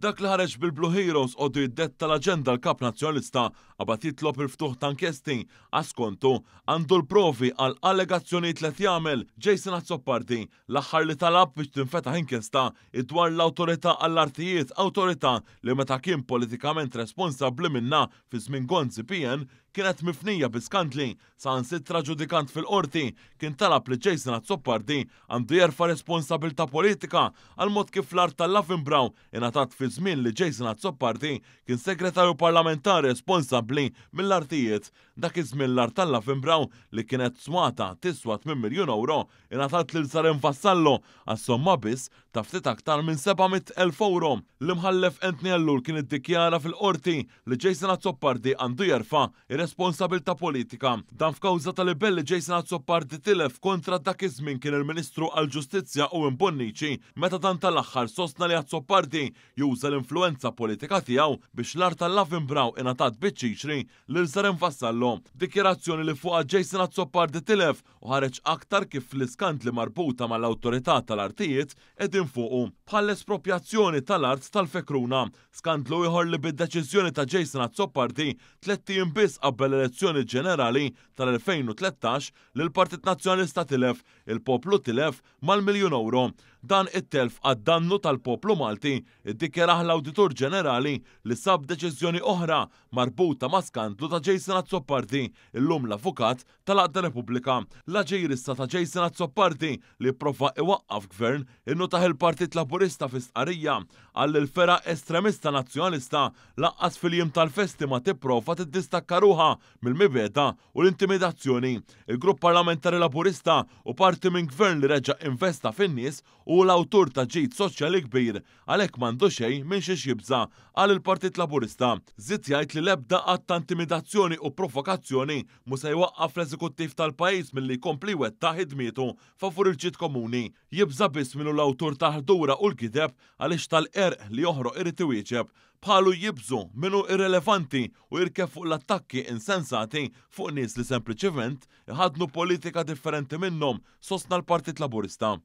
Dak li ħareġ bil-Blue Heroes għoddu jiddetta l-aġenda l-Kap Nazzjonalista qabad jitlob il-ftuħ ta' inkjesti għax skontu għandu l-provi għal allegazzjonijiet li qed jagħmel Jason Azzopardi, l-aħħar li talab biex tinfetaħ inkjesta hi dwar l-Awtorità għall-Artijiet, awtorità li meta kien politikament responsabbli minnha fi żmien Gonzi PN kienet mifnija bi skandli. Saħansitra ġudikant fil-Qorti kien talab li Jason Azzopardi għandu jerfa' responsabilità politika għall-mod kif l-art tal-Lavenbrau ingħatat fi żmien li Jason Azzopardi kien Segretarju Parlamentari responsabbli mill-artijiet. Dak iż-żmien l-art tal-Lavenbrau li kienet swata tiswa 8 miljun ewro ingħatat lil Saren Vassallo għas-somma biss ta' ftit aktar minn 700,000 ewro. L-Imħallef Anthony Ellul kien iddikjara fil-Qorti li Jason Azzopardi għandu jerfa' r-responsabilità politika. Dan f'kawża ta' libell li Jason Azzopardi tilef kontra dak iż-żmien kien il-Ministru għall-Ġustizzja Owen Bonnici meta dan tal-aħħar sostna li Azzopardi juża l-influwenza politika tiegħu biex l-art tal-Lavenbrau ingħatat biċ-ċiċri lil Saren Vassallo. Dikjarazzjoni li fuqha Jason Azzopardi tilef u ħareġ aktar kif l-iskandli marbuta mal-Awtorità tal-Artijiet qegħdin fuqu, bħall-esproprjazzjoni tal-art tal-Fekruna, skandlu ieħor li bid-deċiżjoni ta' Jason Azzopardi tlett ijiem biss qabel l-elezzjoni ġenerali tal-2013 li l-Partit Nazzjonalista tilef, il-poplu tilef mal-miljun ewro. Dan it-telf għad-dannu tal-poplu Malti, iddikjarah l-Awditur Ġenerali li sab deċiżjoni oħra marbuta ma' skandlu ta' Jason Azzopardi, illum l-avukat tal-Għaqda Repubblika. L-aġir issa ta' Jason Azzopardi li jipprova iwaqqaf gvern innutah il-Partit Laburista fi stqarrija. Qal li l-fergħa estremista Nazzjonalista lanqas fil-jiem tal-festi ma tipprova tiddistakka ruħha mill-mibegħda u l-intimidazzjoni. Il-Grupp Parlamentari Laburista hu parti minn gvern li reġa' investa fin-nies u hu l-awtur ta' ġid soċjali kbir. Għalhekk m'għandu xejn minn xiex jibża', qal il-Partit Laburista. Żied jgħid li l-ebda att ta' intimidazzjoni u provokazzjoni mhu se jwaqqaf l-eżekuttiv tal-pajjiż milli jkompli jwettaq ħidmietu favur il-ġid komuni. Jibża' biss min hu l-awtur tal-ħdura u l-gideb għaliex tal-qerq li joħroq irid iwieġeb. Bħalu jibżu min hu irrelevanti u jirkeb fuq l-attakki insensati fuq nies li sempliċiment iħaddnu politika differenti minnhom, sostna l-Partit Laburista.